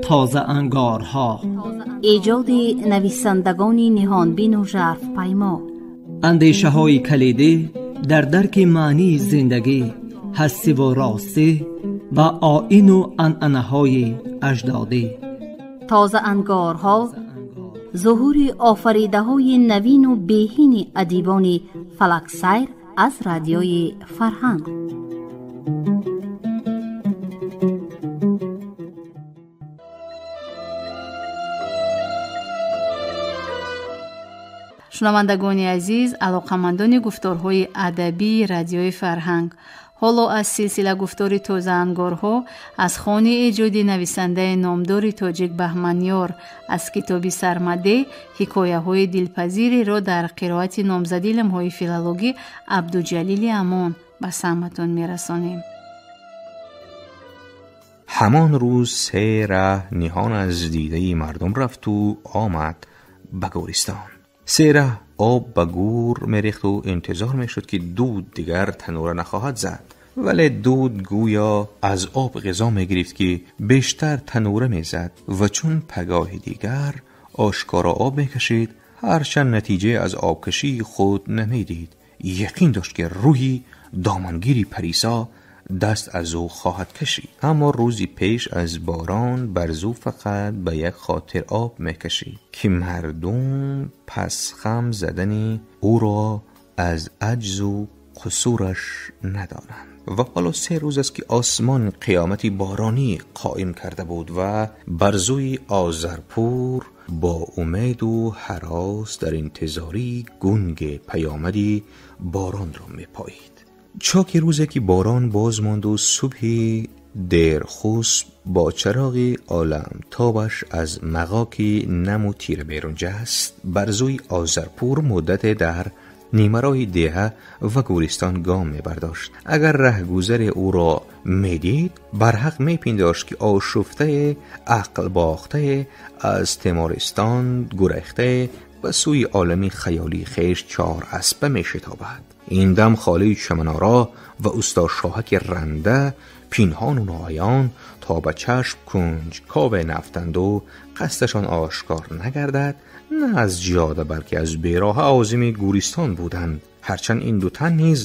Тозаангорҳо, эҷоди нависандагони ниҳонбину жарфпаймо, андешаҳои калидӣ дар дарки маънии зиндагӣ, ҳастиву ростӣ ва оину анъанаҳои аҷдодӣ. Тозаангорҳо зуҳури офаридаҳои навину беҳини адибони фалаксайр аз Радиои Фарҳанг. Шунавандагони азиз, алоқамандони гуфторҳои адабии Радиои Фарҳанг, ҳоло аз силсила гуфтори тозаангорҳо аз хони эҷоди нависандаи номдори тоҷик Баҳманёр аз китоби Сармаде ҳикояҳои дилпазиреро дар қироати номзади илмҳои филологӣ Абдуҷалили Амон ба самъатон мерасонем. Ҳамон рӯз се раҳ ниҳон аз дидаи мардум рафту омад ба гӯристон. Се раҳ об ба гӯр мерехту интизор мешуд, ки дуд дигар танӯра нахоҳад зад. Вале дуд гӯё аз об ғизо мегирифт, ки бештар танӯра мезад ва чун пагоҳи дигар ошкоро об мекашид, ҳарчанд натиҷае аз обкашии худ намедид, яқин дошт, ки рӯҳи домангири Парисо даст аз ӯ хоҳад кашид. Аммо рӯзи пеш аз борон барзу фақат ба як хотир об мекашид, ки мардум пас хам задани ӯро аз аҷзу қусураш надонанд. Ва ҳоло 3 рӯз аст, ки осмон қиёмати боронӣ қоим карда буд ва барзуи Озарпур бо умеду ҳарос дар интизории гунги паёмади боронро мепоид. Чоки рӯзе ки борон боз монду субҳи дерхусб бо чароғи оламтобаш аз мағоки наму тира берун ҷаст, барзуи Озарпур муддате дар нимароҳи деҳа ва гӯристон гом мебардошт. Агар раҳгузаре ӯро медид, барҳақ мепиндошт, ки ошуфтае, ақлбохтае, аз тимористон гурехтае ба сӯи олами хаёлии хеш чор аспа мешитобад. Ин дам холаи Чаманоро ва усто Шоҳаки ранда пинҳону ноаён то ба чашм кунҷкове нафтанду қасдашон ошкор нагардад, на аз ҷиёда, балки аз бероҳа озими гӯристон буданд. Ҳарчанд ин ду тан низ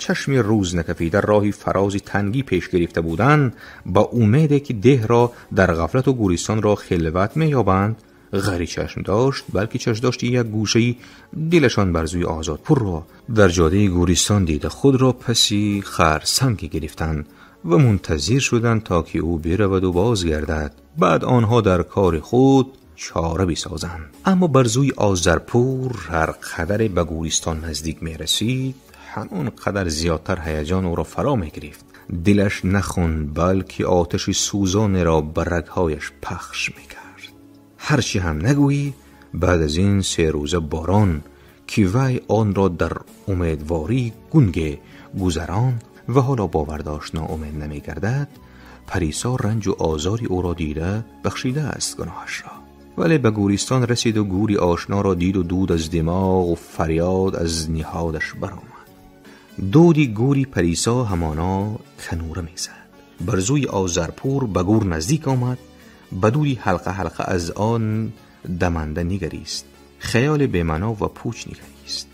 чашми рӯз накафида роҳи фарози тангӣ пеш гирифта буданд, ба умеде ки деҳро дар ғафлату гӯристонро хилват меёбанд, ғайри чашм дошт, балки чашм дошти як гӯшаи дилашон барзуи Озодпурро дар ҷодаи гӯристон дида худро паси харсанге гирифтанд ва мунтазир шуданд то ки ӯ бираваду бозгардад. Баъд онҳо дар кори худ чора бисозанд. Аммо барзуи Озарпур ҳар қадаре ба гӯристон наздик мерасид, ҳамон қадар зиёдтар ҳаяҷон ӯро фаро мегирифт. Дилаш нахун, балки оташи сӯзонеро ба рагҳояш пахш мекард. Ҳарчи ҳам нагӯӣ, баъд аз ин 3 рӯза борон, ки вай онро дар умедвории гунге гузарон ва ҳоло бовар дошт ноумед намегардад, Парисо ранҷу озори ӯро дида бахшидааст гуноҳашро. Вале ба гӯристон расиду гӯри ошноро диду дуд аз димоғу фарёд аз ниҳодаш баромад. Дуди гӯри Парисо ҳамоно танӯра мезад. Барзуи Озарпур ба гӯр наздик омад, ба дуди ҳалқа ҳалқа аз он даманда нигарист, хаёли бемаъно ва пуч нигарист.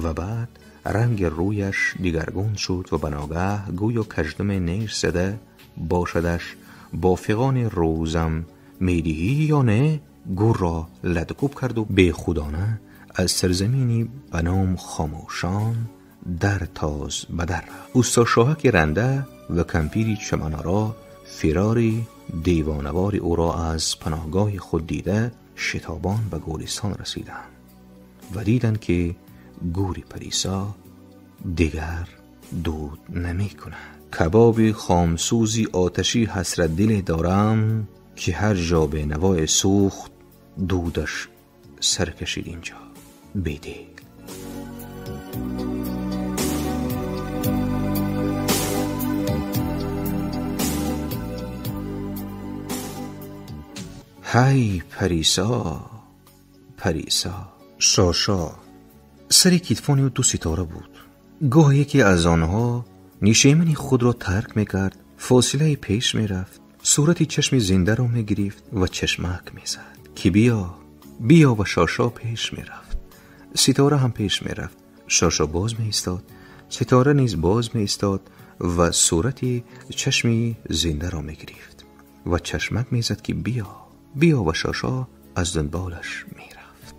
Ва баъд ранги рӯяш дигаргун шуд ва ба ногаҳ гӯё каждуме неш зада бошадаш бо фиғони рӯзам медиҳӣ ё не, гӯрро ладкӯб карду бехудона аз сарзамини ба ном Хомӯшон дар тоз ба дар рафт. Усто Шоҳаки ранда ва кампири Чаманоро фирори девонавори ӯро аз паноҳгоҳи худ дида шитобон ба гӯристон расиданд ва диданд, ки гӯри Парисо дигар дуд намекунад. Кабоби хомсӯзи оташи ҳасратдиле дорам, ки ҳар ҷо бенавое сӯхт, дудаш сар кашид инҷо бедил. Ҳай Парисо, Парисо. Шошо сари китфони ӯ 2 ситора буд. Гоҳ яке аз онҳо Нишемани худро тарк мекард, фосилаи пеш мерафт, сурати чашми зинда ро мегирифт ва чашмак мезад, ки биё, биё, ва Шошо пеш мерафт. Ситора ҳам пеш мерафт. Шошо боз меистод, Ситора низ боз меистод ва сурати чашми зиндаро мегирифт ва чашмак мезад, ки биё, биё, ва Шошо аз дунболаш мерафт.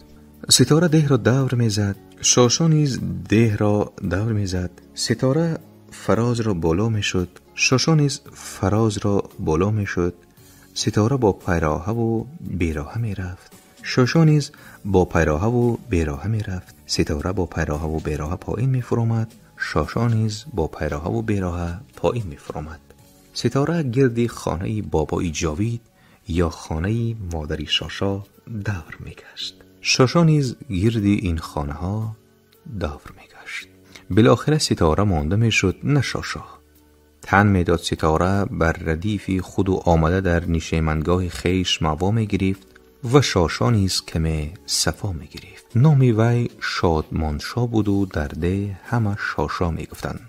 Ситора деҳро давр мезад, Шошо низ деҳро давр мезад. Ситора фарозро боло мешуд, Шошо низ фарозро боло мешуд. Ситора бо пайроҳаву бероҳа мерафт, Шошо низ бо пайроҳаву бероҳа мерафт. Ситора бо пайроҳаву бероҳа поин мефуромад, Шошо низ бо пайроҳаву бероҳа поин мефуромад. Ситора гирди хонаи бобои Ҷовид ё хонаи модари Шошо давр мегашт, Шошо низ гирди ин хонаҳо давр мегашт. Билохира Ситора монда мешуд, на Шошо. Тан медод Ситора бар радифи худу омада дар нишемангоҳи хеш маъво мегирифт ва Шошо низ каме сафо мегирифт. Номи вай Шодмоншо буду дар деҳ ҳама Шошо мегуфтанд.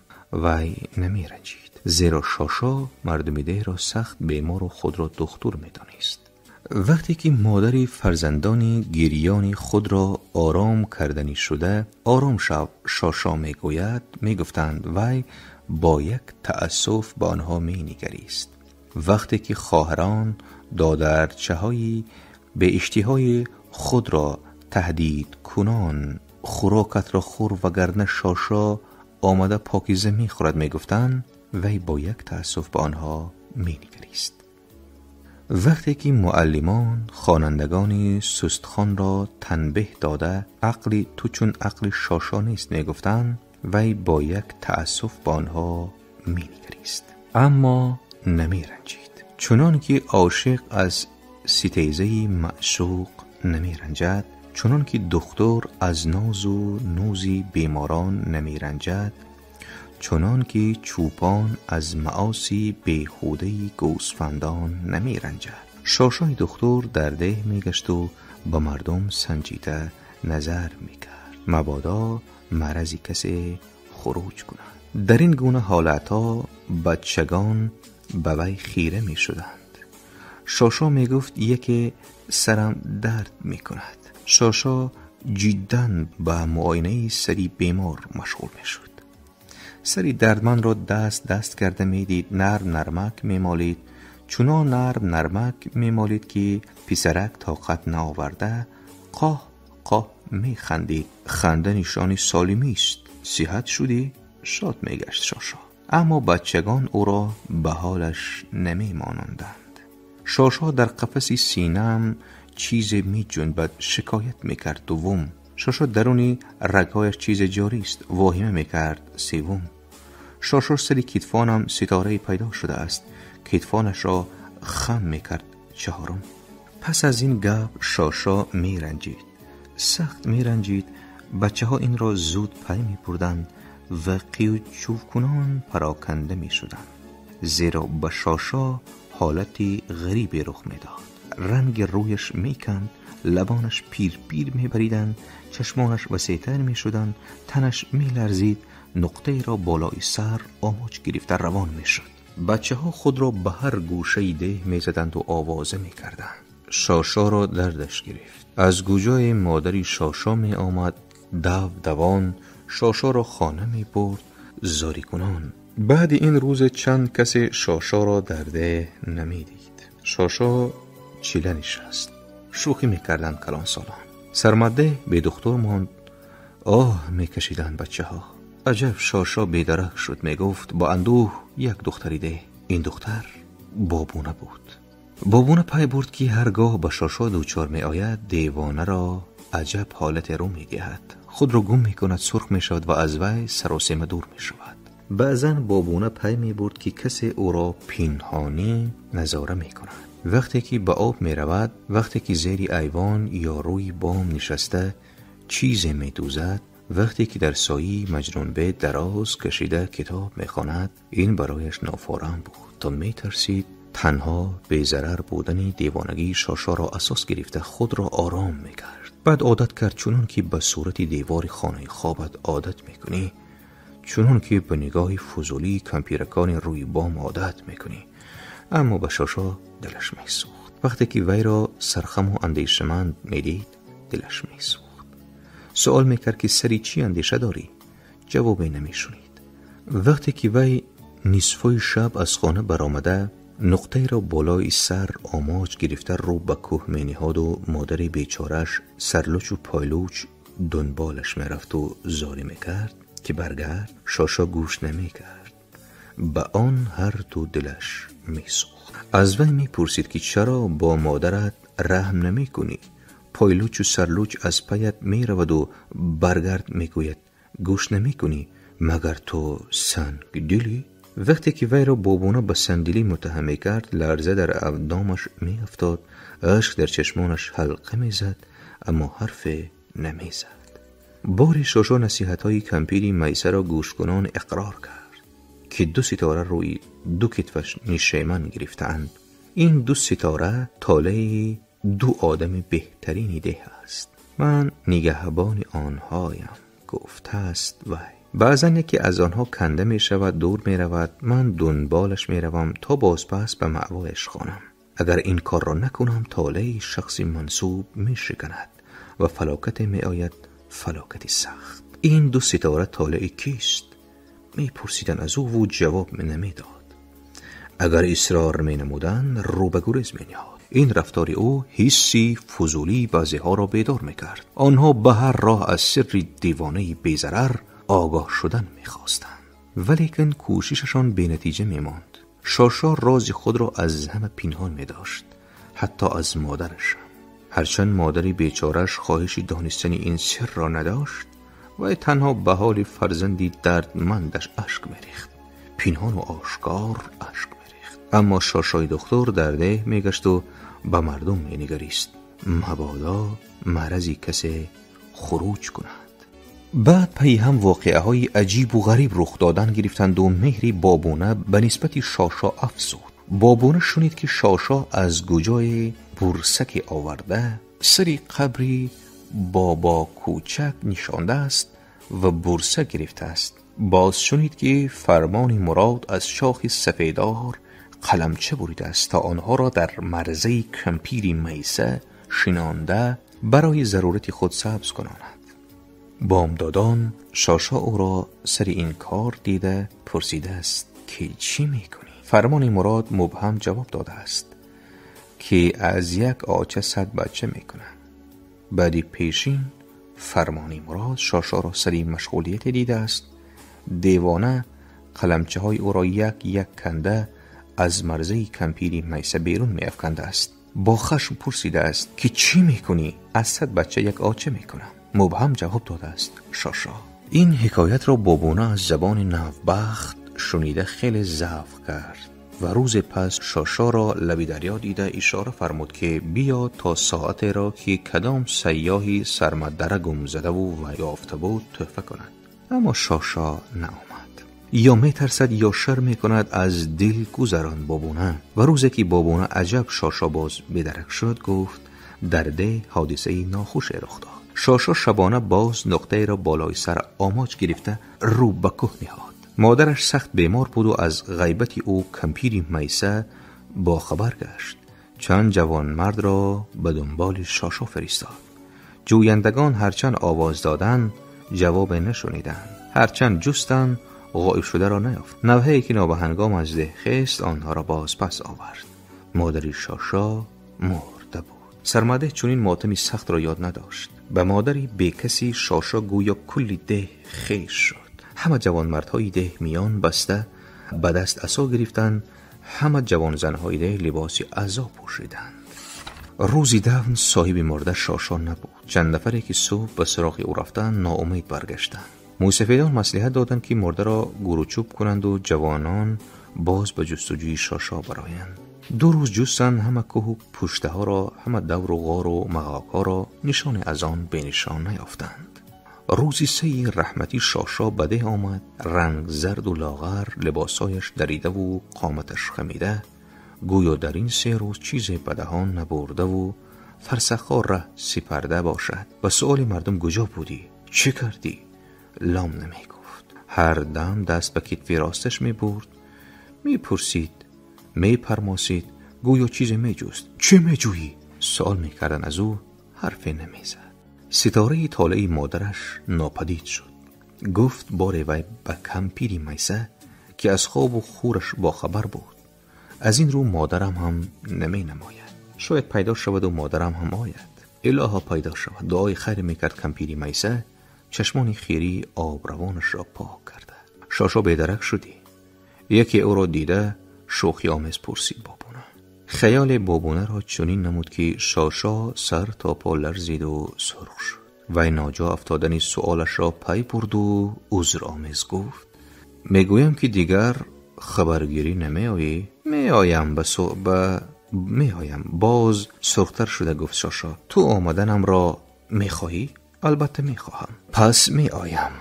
Вай намеранҷид, зеро Шошо мардуми деҳро сахт бемору худро духтур медонист. Вақте ки модари фарзандони гирёни худро ором карданӣ шуда, «Ором шав, Шошо», мегӯяд, мегуфтанд, вай бо як таассуф ба онҳо менигарист. Вақте ки хоҳарон додарчаҳои беиштиҳои худро таҳдидкунон «Хӯрокатро хӯр, вагарна Шошо омада покиза мехӯрад», мегуфтанд, вай бо як таассуф ба онҳо менигарист. Вақте ки муаллимон хонандагони сустхонро танбеҳ дода, «Ақли ту чун ақли Шошо нест», мегуфтанд, вай бо як таассуф ба онҳо менигарист, аммо намеранҷид, чунон ки ошиқ аз ситезаи маъшуқ намеранҷад, чунон ки духтур аз нозу нӯзи беморон намеранҷад, чунон ки чӯпон аз маоси беҳудаи гӯсфандон намеранҷад. Шошои духтур дар деҳ мегашту ба мардум санҷида назар мекард, мабодо марази касе хуруҷ кунад. Дар ин гуна ҳолатҳо бачагон ба вай хира мешуданд. Шошо мегуфт: «Яке сарам дард мекунад». Шошо ҷиддан ба муоинаи сари бемор машғул мешуд. Сари дардмандро даст даст карда медид, нарм нармак мемолид, чунон нарм нармак мемолид, ки писарак тоқат наоварда қоҳ қоҳ механдид. «Ханда нишони солимист, сиҳат шудӣ», шод мегашт Шошо. Аммо бачагон ӯро ба ҳолаш намемононданд. «Шошо, дар қафаси синаам чизе меҷунбад», шикоят мекард дуввум. «Шошо, даруни рагҳояш чизе ҷорист», воҳима мекард севум. «Шошо, сари китфонам ситорае пайдо шудааст», китфонашро хам мекард чаҳорум. Пас аз ин гап Шошо меранҷид, сахт меранҷид. Бачаҳо инро зуд пай мебурданд ва қиючӯвкунон пароканда мешуданд, зеро ба Шошо ҳолати ғарибе рух медод. Ранги рӯяш меканд, лабонаш пирпир мепариданд, чашмонаш васеътар мешуданд, танаш меларзид, нуқтаеро болои сар омоҷ гирифта равон мешуд. Бачаҳо худро ба ҳар гӯшаи деҳ мезаданду овоза мекарданд. Шошоро дардаш гирифт. Аз гуҷои модари Шошо меомад дав давон, Шошоро хона мебурд зорикунон. Баъди ин рӯзе чанд касе Шошоро дар деҳ намедид. Шошо чила нишаст, шӯхӣ мекарданд калонсолон. Сармаддеҳ бедухтур монд, оҳ мекашиданд бачаҳо. Аҷаб, Шошо бедарак шуд, мегуфт бо андӯҳ як духтари деҳ. Ин духтар Бобуна буд. Бобуна пай бурд, ки ҳар гоҳ ба Шошо дучор меояд, девонаро аҷаб ҳолате рӯ медиҳад, худро гум мекунад, сурх мешавад ва аз вай саросема дур мешавад. Баъзан Бобуна пай мебурд, ки касе ӯро пинҳонӣ назора мекунад. Вақте ки ба об меравад, вақте ки зери айвон ё рӯи бом нишаста чизе медӯзад, вақте ки дар сояи маҷнунбед дароз кашида китоб мехонад. Ин барояш нофорам буд, то метарсид. Танҳо безарар будани девонагии Шошоро асос гирифта худро ором мекард. Баъд одат кард, чунон ки ба сурати девори хонаи хобат одат мекунӣ. чунон ки ба нигоҳи фузулии кампиракони рӯи бом одат мекунӣ. Аммо ба Шошо дилаш месӯхт. Вақте ки вайро сархаму андешаманд медид, дилаш месӯхт. Суол мекард, ки сари чӣ андеша дорӣ? Ҷавобе намешунид. Вақте ки вай нисфои шаб аз хона баромада, нуқтаеро болои сар омоҷ гирифта рӯ ба кӯҳ мениҳоду модари бечорааш сарлучу пайлуч дунболаш мерафту зорӣ мекард, ки баргард, Шошо гӯш намекард. Ба он ҳар ду дилаш месӯхт. Аз вай мепурсид, ки чаро бо модарат раҳм намекунӣ? Пайлучу сарлуч аз паят мераваду баргард мегӯяд, гӯш намекунӣ, магар ту сангдилӣ? Вақте ки вайро бобуна ба сангдилӣ муттаҳам мекард, ларза дар авдомаш меафтод, ашк дар чашмонаш ҳалқа мезад, аммо ҳарфе намезад. Бори Шошо насиҳатҳои кампири Майсаро гӯшкунон иқрор кард, ки ду ситора рӯи ду китфаш нишеман гирифтаанд. Ин ду ситора толеи ду одами беҳтарини деҳ аст. Ман нигаҳбони онҳоям, гуфтааст вай. Баъзан яке аз онҳо канда мешавад, дур меравад, ман дунболаш меравам то бозпас ба маъвояш хонам. Агар ин корро накунам, толеи шахси мансуб мешиканад ва фалокате меояд, фалокати сахт. Ин ду ситора толеи кист? Мепурсиданд аз ӯ, ҷавоб намедод. Агар исрор менамуданд, рӯ ба гурез мениҳод. Ин рафтори ӯ ҳисси фузулии баъзеҳоро бедор мекард. Онҳо ба ҳар роҳ аз сирри девонаи безарар огоҳ шудан мехостанд, валекин кӯшишашон бенатиҷа мемонд. Шошо рози худро аз ҳама пинҳон медошт, ҳатто аз модарашам. Ҳарчанд модари бечорааш хоҳиши донистани ин сирро надошт, вай танҳо ба ҳоли фарзанди дардмандаш ашк мерехт, пинҳону ошкор ашк мерехт. Аммо Шошои духтур дар деҳ мегашту ба мардум менигарист, мабодо марази касе хуруҷ кунад. Баъд пайи ҳам воқеаҳои аҷибу ғариб рух додан гирифтанду меҳри бобуна ба нисбати Шошо афзуд. Бобуна шунид, ки Шошо аз гуҷои бурсаке оварда сари қабри бобо кӯчак нишондааст ва бурса гирифтааст. Боз шунид, ки Фармони Мурод аз шохи сафедор қаламча буридааст, то онҳоро дар марзаи кампири Майса шинонда барои зарурати худ сабз кунонад. Бомдодон Шошо ӯро сари ин кор дида пурсидааст, ки чӣ мекунӣ? Фармони Мурод мубҳам ҷавоб додааст, ки аз як оча 100 бача мекунам. Баъди пешин Фармони Мурод Шошоро сари машғулияте дидааст. Девона қаламчаҳои ӯро як як канда аз марзаи кампири Майса берун меафкандааст. Бо хашм пурсидааст, ки чӣ мекунӣ? Аз 100 бача як оча мекунам, мубҳам ҷавоб додааст Шошо. Ин ҳикоятро бобуна аз забони навбахт шунида хеле завқ кард ва рӯзе пас Шошоро лаби дарё дида ишора фармуд, ки биё то соатеро, ки кадом сайёҳи сармадара гум задаву ва ёфта буд, тӯҳфа кунад. Аммо Шошо наомад. Ё метарсад, ё шар мекунад, аз дил гузарон бобуна. Ва рӯзе ки бобуна аҷаб Шошо боз бедарак шуд, гуфт дар деҳ ҳодисаи нохуше рух дод. Шошо шабона боз нуқтаеро болои сар омоҷ гирифта рӯ ба кӯҳ ниҳод. Модараш сахт бемор буду аз ғайбати ӯ кампири Майса бохабар гашт. Чанд ҷавонмардро ба дунболи Шошо фиристод. Ҷӯяндагон ҳарчанд овоз доданд, ҷавобе нашуниданд. Ҳарчанд ҷустанд, ғоиб шударо наёфт. Навҳае ки нобаҳангом аз деҳ хест, онҳоро бозпас овард. Модари Шошо мурда буд. Сармадеҳ чунин мотами сахтро ёд надошт. Ба модари бекаси Шошо гӯё кулли деҳ хеш шуд. Ҳама ҷавонмардҳои деҳ миён баста ба даст асо гирифтанд, ҳама ҷавонзанҳои деҳ либоси азо пӯшиданд. Рӯзи дафн соҳиби мурда Шошо набуд. Чанд нафаре ки субҳ ба суроғи ӯ рафтанд, ноумед баргаштанд. Мӯйсафедон маслиҳат доданд, ки мурдаро гуручӯб кунанду ҷавонон боз ба ҷустуҷӯи Шошо бароянд. 2 рӯз ҷустанд, ҳама кӯҳу пуштаҳоро, ҳама давру ғору мағокҳоро, нишоне аз он бенишон наёфтанд. Рӯзи сеи раҳматӣ Шошо ба деҳ омад. Ранг зарду лоғар, либосҳояш даридаву қоматаш хамида, гӯё дар ин 3 рӯз чизе ба даҳон набурдаву фарсахҳо раҳ сипарда бошад. Ба суоли мардум куҷо будӣ, чӣ кардӣ, лом намегуфт. Ҳар дам даст ба китфи росташ мебурд, мепурсид, мепармосид, гӯё чизе меҷуст. Чӣ меҷӯӣ? Суол мекарданд аз ӯ, ҳарфе намезад. Ситораи толеи модараш нопадид шуд. Гуфт боре вай ба кампири Майса, ки аз хобу хӯраш бохабар буд. Аз ин рӯ модарам ҳам наменамояд. Шояд пайдо шаваду модарам ҳам ояд. Илоҳо пайдо шавад. Дуои хайр мекард кампири Майса, чашмони хирии обравонашро пок карда. Шошо бедарак шудӣ. Яке ӯро дида шӯхиомез пурсид бобуна. Хаёли бобунаро чунин намуд, ки Шошо сар то по ларзиду сурх шуд. Вай ноҷо афтодани суолашро пай бурду узромез гуфт: мегӯям, ки дигар хабаргирӣ намеоӣ? Меоям, ба меоям. Боз сурхтар шуда гуфт Шошо: ту омаданамро мехоҳӣ? Албатта мехоҳам. Пас меоям.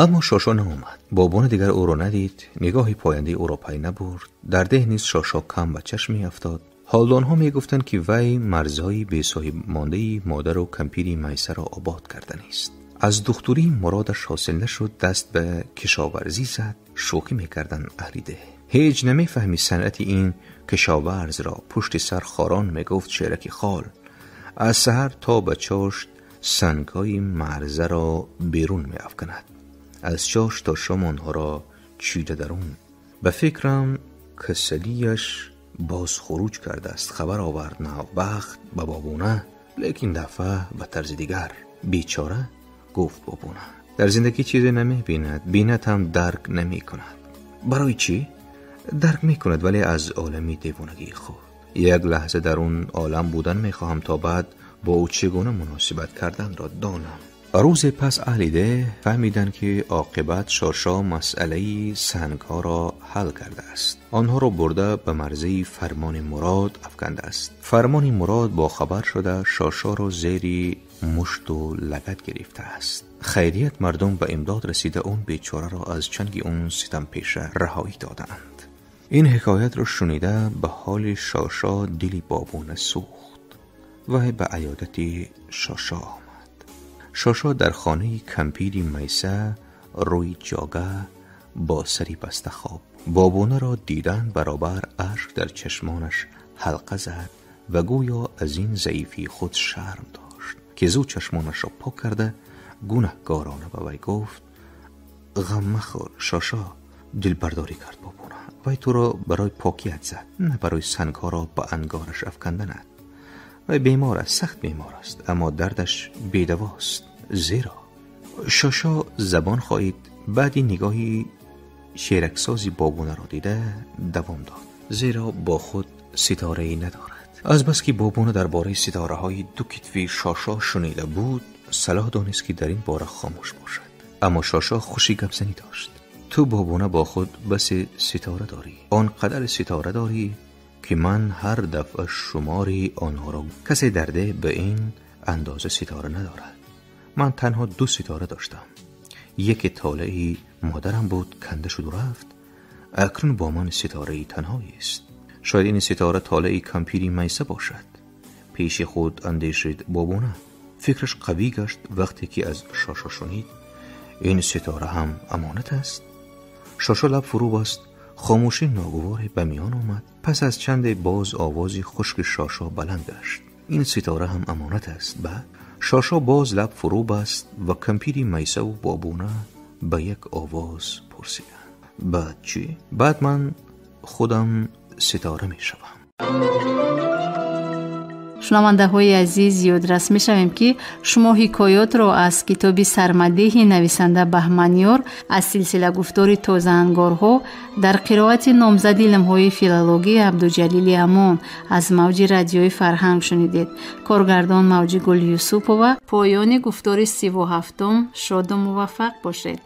Аммо Шошо наомад. Бобуна дигар ӯро надид, нигоҳи пояндаи ӯро пай набурд. Дар деҳ низ Шошо кам ба чашм меафтод. Ҳолдонҳо мегуфтанд, ки вай марзҳои бесоҳибмондаи модару кампири Майсаро обод карданист. Аз духтурӣ муродаш ҳосил нашуд, даст ба кишоварзӣ зад. Шӯхӣ мекарданд аҳли деҳ. Ҳеҷ намефаҳми санъати ин кишоварзро, пушти сар хорон мегуфт шераки хол. Аз саҳар то ба чошт сангҳои марзаро берун меафканад. Аз чошт то шом онҳоро чида дарун. Ба фикрам касалияш боз хуруҷ кардааст. Хабар овард навбахт ба бобуна, лекин дафъа ба тарзи дигар. Бечора, гуфт бобуна, дар зиндагӣ чизе намебинад, бинад ҳам дарк намекунад. Барои чӣ? Дарк мекунад, вале аз олами девонагии худ. Як лаҳза дар он олам будан мехоҳам, то баъд бо ӯ чӣ гуна муносибат карданро донам. Рӯзе пас аҳли деҳ фаҳмиданд, ки оқибат Шошо масъалаи сангҳоро ҳал кардааст. Онҳоро бурда ба марзаи Фармони Мурод афкандааст. Фармони Мурод бохабар шуда Шошоро зери мушту лагат гирифтааст. Хайрият мардум ба имдод расида он бечораро аз чанги он ситампеша раҳоӣ додаанд. Ин ҳикоятро шунида ба ҳоли Шошо дили бобуна сӯхт. Вай ба аёдати Шошо омад. Шошо дар хонаи кампири Майса рӯи ҷога бо сари баста хоб. Бобунаро дидан баробар ашк дар чашмонаш ҳалқа зад ва гӯё аз ин заифии худ шарм дошт, ки зуд чашмонашро пок карда гунаҳгорона ба вай гуфт: ғам махӯр Шошо. Дилбардорӣ кард бобуна. Вай туро барои покият зад, на барои сангҳоро ба ангораш афканданат. Вай бемор аст, сахт бемор аст, аммо дардаш бедавост. Зеро Шошо забон хоҳид, баъди нигоҳи шераксози бобунаро дида давом дод. Зеро бо худ ситорае надорад. Азбаски бобуна дар бораи ситораҳои ду китфи Шошо шунида буд, салоҳ донист, ки дар ин бора хомӯш бошад. Аммо Шошо хуши гапзанӣ дошт. Ту бобуна бо худ басе ситора дорӣ, он қадар ситора дорӣ, ки ман ҳар дафъа шумори онҳоро. Касе дар деҳ ба ин андоза ситора надорад. Ман танҳо ду ситора доштам. Яке толеи модарам буд, канда шуду рафт. Акнун бо ман ситораи танҳоест. Шояд ин ситора толеи кампири Майса бошад. Пеши худ андешид бобуна. Фикраш қавӣ гашт вақте ки аз Шошо шунид: ин ситора ҳам амонат аст. Шошо лаб фурӯ баст. Хомӯшӣ ногуворе ба миён омад. Пас аз чанде боз овози хушки Шошо баланд гашт: ин ситора ҳам амонат аст. Баъд Шошо боз лаб фурӯ баст ва кампири Майсаву бобуна ба як овоз пурсиданд: баъд чӣ? Баъд ман худам ситора мешавам. Шунавандаҳои азиз, ёдрас мешавем, ки шумо ҳикоётро аз китоби Сармадеҳи нависанда Баҳманёр аз силсила гуфтори Тозаангорҳо дар қироати номзади илмҳои филологӣ Абдуҷалили Амон аз мавҷи радиои Фарҳанг шунидед. Коргардон Мавҷигул Юсупова. Поёни гуфтори 37-ум. Шоду муваффақ бошед.